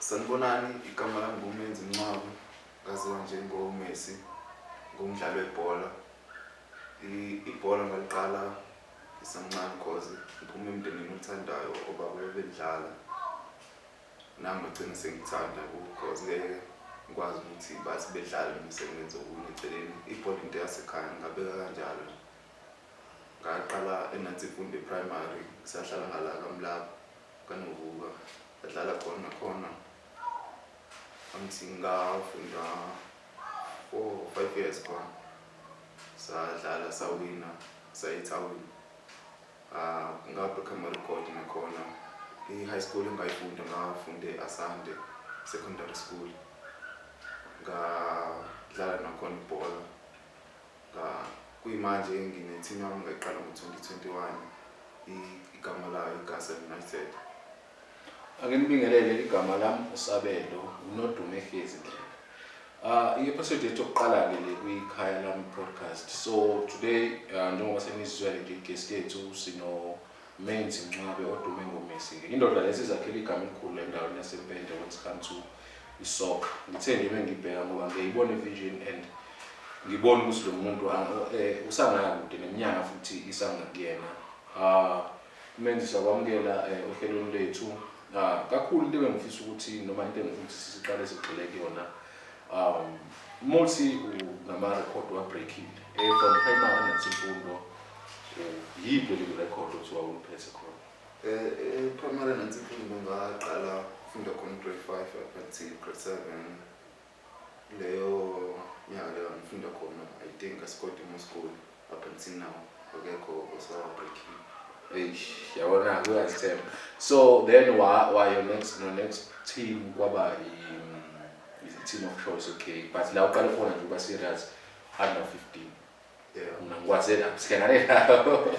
Sanibonani, igama lami nguMenzi Mncwabe, ngaziwa njengoMessi, ngumdlali webhola. Ibhola ngaliqala ngisamncane cause ngiphuma emndenini olithandayo, obaba babelidlala. Nami ngagcina sengithanda cause ngeke ngikwazi ukuthi bathi bedlala nami sengenza okunye eceleni. Ibhola into yasekhaya, ngingabeka kanjalo nje. Ngaqala eNansimfundo Primary, ngisahlala ngala kaMlaba, kaNovuka. Ngadlala khona nakhona. Angithi ngafunda 4 or 5 years khona. Sadlala, sawina, saya ethawini. Ngabreak ama-record nakhona. I-high school engayifunda, ngafunda e-Asande Secondary School. Ngadlala nakhona ibhola. Kuyimanje ngine-team yami, ngayiqala ngo-2021, igama layo iGasa United. Ake nibingelele, igama lami uSabelo uNodume Hlezi Ndlela. I-episode yethu yokuqala-ke le kwikhaya lami podcast. So today, njengoba senizizwele nje i-guest yethu, sino Menzi Mncwabe odume ngoMessi-ke. Indoda lesi izakhela igama elikhulu endaweni yaseMpende when it comes to i-soccer. Ngithe nje mengibheka ngoba ngiyayibona i-vision and ngibona ukuthi lo muntu usangaya kude neminyaka futhi isangakuyena. Menzi, siyakwamukela ohlelweni lethu. Kakhulu into ebengifisa ukuthi noma into engifuna ukuthi siqale sigxile kuyona, muthi unama-record wa-breakile from primary nasemfundo, yiphi leli record othiwa uliphethe khona? E-primary Nansimfundo ngaqala ukufunda khona grade 5 up until grade 7. Leyo nyaka leyo ngifunda khona, I think I scored more school up until now. Akekho osawa-breakile. Eish, yabona kuyazithemba. So then wa your next no next team kwaba i team of choice, okay, but la uqale khona nje uba serious under 15? Yeah. Mina ngikwaze lapho, sihlangane lapho,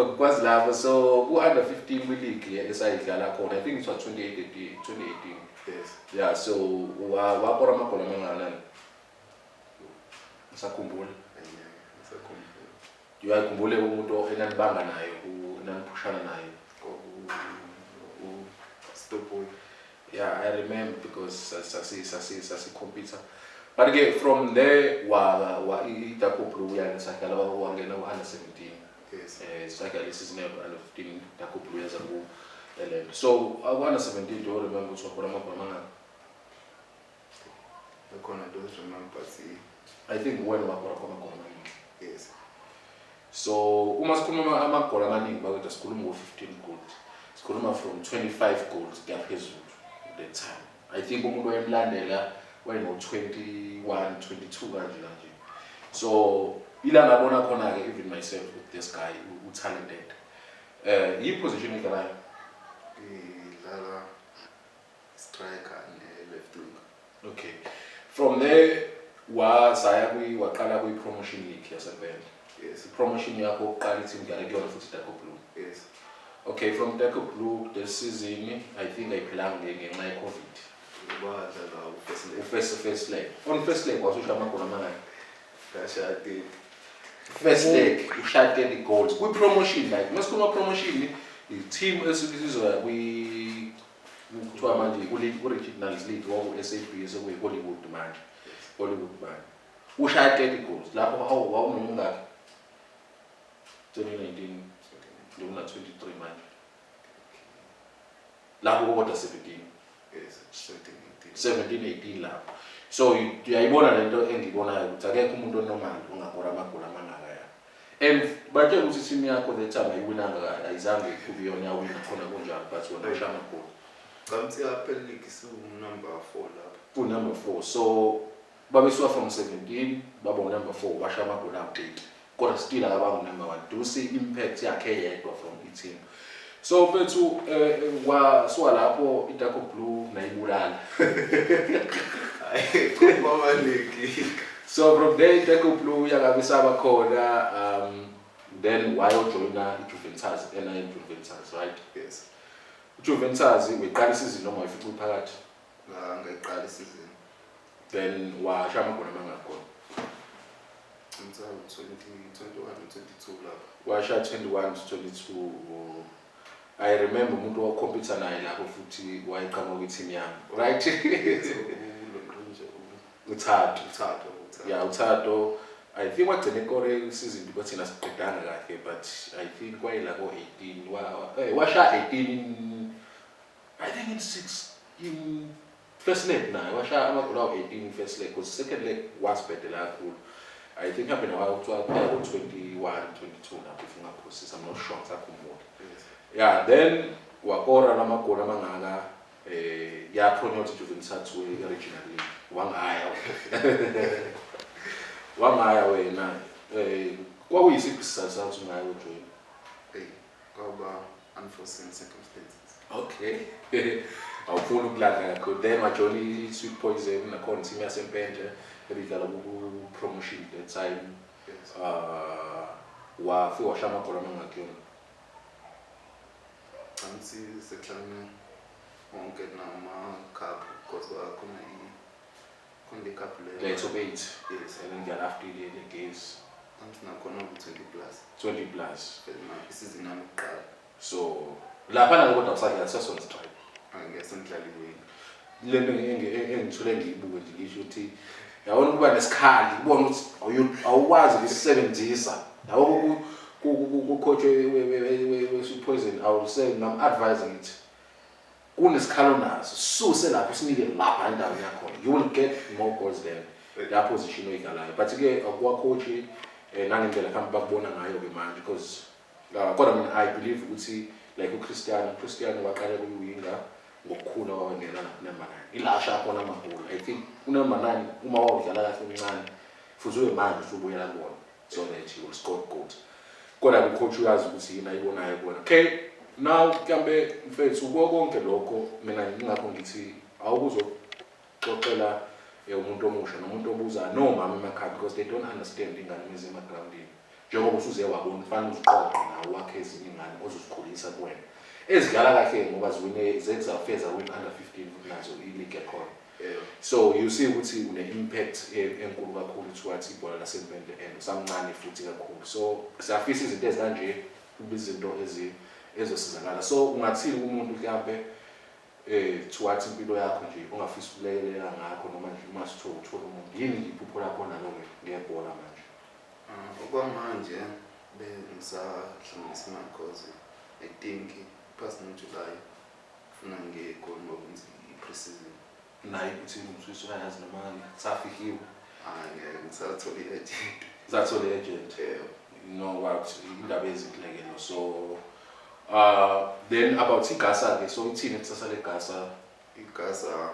ukwazi lapho. So ku-under 15 kwi-league esayidlala khona, I think it was 2018, 2018. Yes. Yeah, so wakora amagoli amangakanani, usakhumbula? Ngisakhumbula. Uyayikhumbule umuntu enanibanga naye, enaniphushana naye? Kwaku Stopboy. Yeah, I remember because sasi-compete. But ke from there wa i-Dark Blue yani sadlala, wangena ku-under 17. Yes. Sadlala isizini under 15, Dark Blue yaza ku lento. So ku-under 17, do you remember ukuthi wakora amagoli amangaki? Nakhona I don't remember, but I think wena wakora kwamagoli amaningi. Yes. So uma sikhuluma amagoli amaningi bakwethu, sikhuluma ngo-15 goals, sikhuluma from 25 goals kuya phezulu. That time I think umuntu wayemlandela wayeno-21, 22 kanje kanje. So ila ngabona khona-ke even myself with this guy u-talented. Yi-position edlalayo? Ngidlala striker ne-left wing. Okay, from there wasaya kwi waqala kwi-promotion league yaseMpende. Yes. I-promotion yakho yokuqala i-team dlala kuyona futhi Dark Blue? Yes. Okay, from Dark Blue this season, I think ayiphelanga ngenxa ye-COVID. Badlala u-first leg. U-first leg, on first leg wasushaya amagoli amangaki? Ngashaya 30. First leg ushaya 30 goals kwi-promotion. Like masikhuluma promotion, i-team esuke isizoya kwi kuthiwa manje ku-regional league, waku-SAB, sekuyi-Hollywood manje, Hollywood manje. Ushaya 30 goals lapho, wawunomungaki 2019? Nguna-23 manje lapho, kodwa 17. Yes, 17, 18. 17, 18 lapho. So uyayibona lento engiyibonayo ukuthi akekho umuntu o-normal ongakora amagoli amangaka ya, and batshela ukuthi team yakho that time ayiwinanga, ayizange kube iyona yawina khona kunjalo, but wena ushaya amagoli. Cha, yaphela league siwu-number 4 lapho. Ku-number 4. So babesuka from 17 baba u-number 4, bashaya amagoli awu-30, kodwa still akabangu-number 1. Do you see impact yakhe yedwa from i-team? So mfethu, wasuka lapho i-Dark Blue nayibulala. Kwaba league. So from there i-Dark Blue yangabe isaba khona, then wayojoyina i-Juventus, NIM Juventus, right? Yes. I-Juventus uyiqala isizini noma wayifica uphakathi? Ngayiqala isizini. Then washaya amagoli amangaki khona? Ngithatha 20, 21, 22 lapho. Washaya 21 to 22. I remember umuntu owakhompyutha naye lapho futhi wayeqhamuka kwi-team yami, right? Yes, nje uThato. uThato, uThato. Yeah, uThato, I think wagcina ekore isizini because thina siqedanga kahle, but I think wayela ko-18, washa 18 in, I think in six, in first leg naye washaya amagoli awu-18 first leg, because second leg wasibhedela kakhulu. I think mhlawumbe nawe kuthiwa kuya ko-21 22 lapho, if ungaphosisa, I'm not sure, ngisakhumbula. Yeah, then wakora lamagoli amangaka, yapromote Juventus we-regional league, wangaya wangaya wena. Kwakuyisiphi isizathu sathi ungaye ujoyina? Hey, kwaba unforeseen circumstances. Okay, awufuni ukuladla kakhulu. Then wajoyina i-Sweet Poison nakhona, team yaseMpendle ebidlala ku-promotion that time. Yes. Wafika washaya amagoli amangaki yona? Angithi sekuhlangene wonke nama-cup, because kwakhona khona le cup leyo. Le top 8? Yes. And then ngiyala after le games. Angithi nakhona ku-20 plus. 20 plus. Phela isizini yami yokuqala. So laphana kodwa usadlala sesona stripe? Angeke ngidlale iwing. Le nto engithule ngiyibuke nje, ngisho ukuthi yabona ukuba nesikhali, ubone ukuthi awukwazi ukusisebenzisa yabo ku-coach we-Sweet Poison. I will say, ngam-advise ngithi kunesikhalo naso, suse lapho, usinike lapha endaweni yakhona, you will get more goals than la position oyidlalayo. But-ke akuwa-coach nangendlela mhlawumbe bakubona ngayo-ke manje, because kodwa mina I believe ukuthi like uChristiano, uChristiano waqala kuyi-winger, ngokukhula wawangena number 9, ila ashaya khona amagoli. I think unumber 9 uma wawudlala kahle omncane futhi ube manje usubuyela kuwona so that you will score goals. Kodwa ucoach uyazi ukuthi yini ayibonayo kuwena. Okay, now mhlambe mfethu, kuko konke lokho, mina ngingakho ngithi awukuzoxoxela umuntu omusha nomuntu obuza nomama emakhaya, because they don't understand ingane meze emagrawundini. Njengoba usuze wabona, kufanele uziqoqe nawe, wakhe ezinye ingane ozozikhulisa kuwena ezidlala kahle, ngoba ziwine zezafeza win under 15 futhi nazo i-league yakhona. So you see ukuthi une-impact enkulu kakhulu towards ibhola laseMpendle, and usamncane futhi kakhulu, so siyafisa izinto ezikanje kube izinto ezosizakala. So ungathini kumuntu mhlambe towards impilo yakho nje ongafisa ukulekelela ngakho, noma nje uma sithola uthola umuntu, yini nje iphupho lakho nalo-ke ngebhola manje? Ah, okwamanje bengisahlanganisa imali, cause I think past no-July funa ngiye eGoli ngokwenza i-pre-season. Naye ukuthi usuyayazi noma safikiwe? Hayi, ngeke ngisathola i-agent. Zathola i-agent? Yebo. You know what, indaba ezinhle-ke lo. So then about igasa-ke, so ithini ikusasa legasa? Igasa,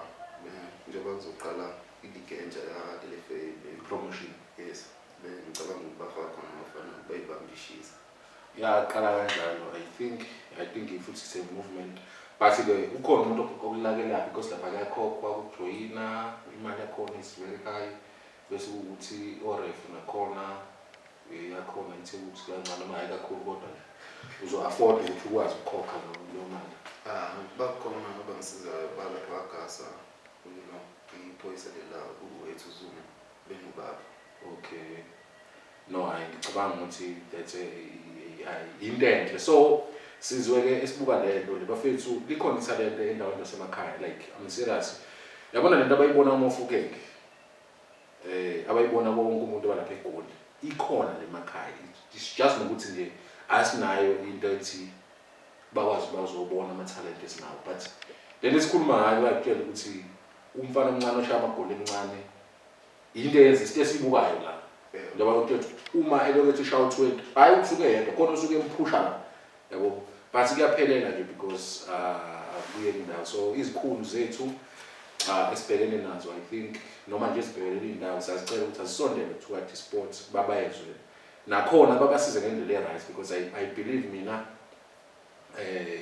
njengoba kuzoqala iligi entsha ya-LFA Promotion. Yes, bengicabanga ukuthi bafaka khona abafana bayibambe ishisa. Yaqala kanjalo. I think futhi it's a movement, but-ke ukhona umuntu okulakelayo, because lapha kuyakhokhwa ukujoyina, imali yakhona is very high, bese kuwukuthi o-ref nakhona yakhona ithe ukuthi kancane, noma hhayi kakhulu, kodwa nje uzo-afford ukuthi ukwazi ukukhokha leyo mali? Ah, bakhona abangisizayo balapha kwagasa, kulo iphoyisa lela uwethu Zuma benobaba. Okay, no, hayi, ngicabanga ukuthi that's into enhle. So sizwe-ke esibuka le nto le, bafethu, likhona ithalente endaweni zasemakhaya. Like, I'm serious, yabona lento abayibona uMofokeng, abayibona wonke umuntu balapha eGoli, ikhona le makhaya. It's just nokuthi nje asinayo into ethi bakwazi bazobona amathalente esinawo. But lento esikhuluma ngayo, bayakutshela ukuthi umfana omncane oshaya amagoli emncane, into eyenza isinto esiyibukayo la, njengoba kuthiwa uma elokhu ethi ushaya u-20, hhayi usuke yedwa khona, usuke emphusha la, yabo. But kuyaphelela nje because akuyeni indawo. So izikhulu zethu esibhekene nazo, I think noma nje sibhekelele iy'ndawo, siyazicela ukuthi azisondele towards i-sport, babayezwe nakhona, babasize ngendlela e-right, because I believe mina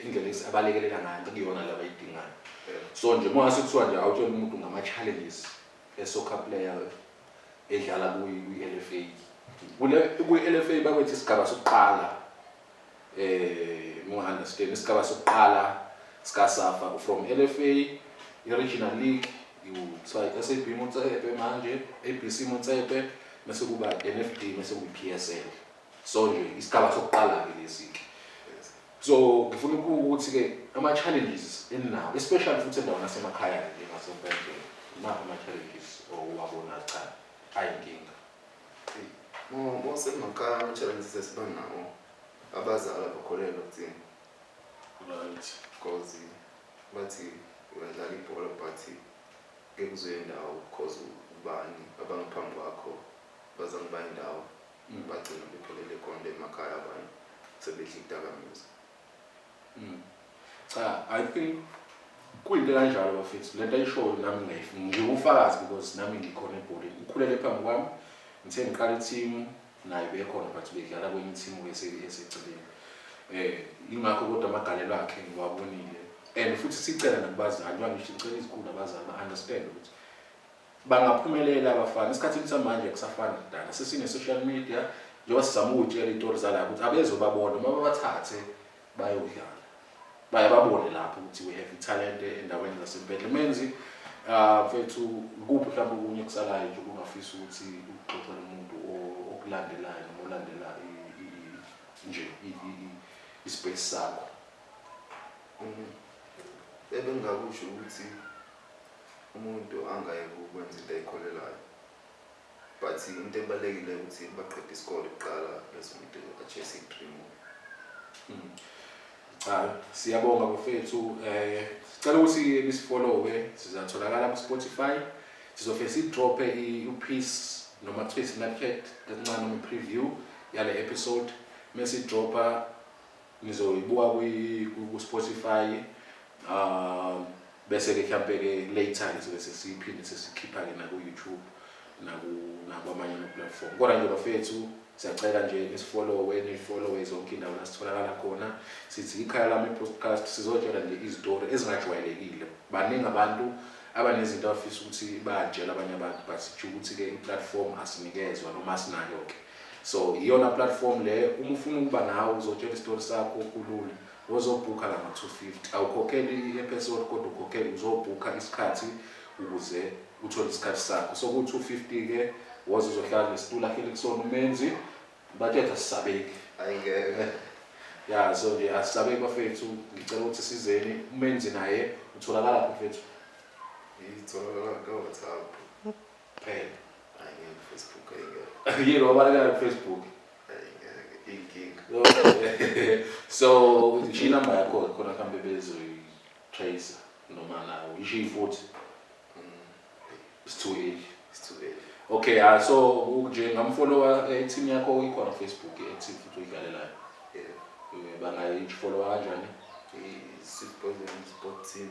indlela abalekelela ngayo kuyona la abayidingayo. So nje uma ngase kuthiwa nje awutshela umuntu ngama-challenges e-soccer player edlala kwi-LFA, kule kwi-LFA bakwethi isigaba sokuqala, mu understand isigaba sokuqala sika SAFA, from LFA, i-regional league kuthiwa SAB Motsepe, manje ABC Motsepe, bese kuba NFD, bese kuyi PSL. So nje isigaba sokuqala ke lesi ke. Yes. So ngifuna ukuthi-ke ama-challenges eninawo, especially futhi endaweni nasemakhaya njengaseMpendle, imaphi ama-challenges owabona cha ayinkinga? Mosemakhaya ama-challenges esiba nawo, abazali abakholelwa kuthina because bathi uyadlala ibhola but ngeke uzoye indawo because ubani abangaphambi kwakho bazange baye indawo, bagcina bephelele khona emakhaya, abanye sebedla idakamizwa. Cha, I think kuyinto kanjalo bafethu, lento ayishoyo nami ngiyayifuna, ngiwufakazi because nami ngikhona ebholeni, ukhulele phambi kwami. Ngithe ngiqala i-team naye bekhona, but bedlala kwenye i-team eseceleni. Ingakho kodwa amagalelo akhe ngiwabonile, and futhi sicela nakubazali, njengoba ngisho sicela izikhulu, abazali ba-understand ukuthi bangaphumelela abafana esikhathini samanje, kusafana kudala. Sesine-social media, njengoba sizama ukuy'tshela iy'tori zala ukuthi abezobabona uma babathathe bayodlala, baye babone lapho ukuthi we have ithalente endaweni zaseMpendle. Menzi, mfethu, kuphi mhlawumbe okunye kusalayo nje ukungafisa ukuthi uxoxele umuntu okulandelayo noma olandela nje i-space sakho? Ebengingakusho ukuthi umuntu angayeki ukwenza into ayikholelayo, but into ebalulekile ukuthi baqede isikole kuqala bese umuntu a-chase i-dream. Cha, siyabonga bafethu. Sicela ukuthi nisifollowe, sizatholakala ku Spotify. Sizofike sidrope i-piece noma kuthiwa i-snippet kancane noma i-preview yale episode. Mase idropa nizoyibuka ku Spotify. Bese ke mhlambe ke later ke sobe sesiphinde sesikhipha ke na ku YouTube naku nakwamanye ama platform. Kodwa nje bafethu, siyacela nje nisifollowe, nifollowe zonke indawo la sitholakala khona. Sithi Ikhaya Lami Podcast, sizotshela nje izitori ezingajwayelekile. Baningi abantu abanezinto abafisa ukuthi batshele abanye abantu, but sitsho ukuthi-ke i-platform asinikezwa noma asinayo-ke. So iyona platform le, uma ufuna ukuba nawe uzotshela isitori sakho, kulula, wozobhukha lama-250, awukhokheli i-episode kodwa ukhokheli uzobhukha isikhathi ukuze uthole isikhathi sakho. So ku-250-ke woze uzohlala nesitulo ahleli kusona uMenzi, bathetha sisabeki. Ayingeke. Ya, so nje asisabeki bafethu, ngicela ukuthi sizeni uMenzi, naye utholakala phi mfethu? Itholakala ka-WhatsApp. Phela. Ayingeke, Facebook ayingeke. Yini, wabalekela ku-Facebook? Ayingeke, inkinga. So ngisho inamba yakho khona mhlawumbe bezoyi-tracer noma nawo ishiyi futhi it's too early. It's too early. Okay, so nje ngamfollowa i-team yakho ikhona Facebook i-active futhi uyidlalelayo? Yeah. Bangayifollowa kanjani? I-Sweet Poison Sport Team.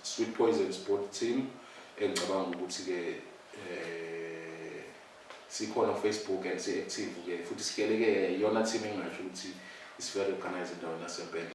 Sweet Poison Sport Team, engicabanga ukuthi-ke sikhona ku-Facebook and si-active-ke futhi sihleleke, iyona team engingasho ukuthi is very organized endaweni yaseMpendle.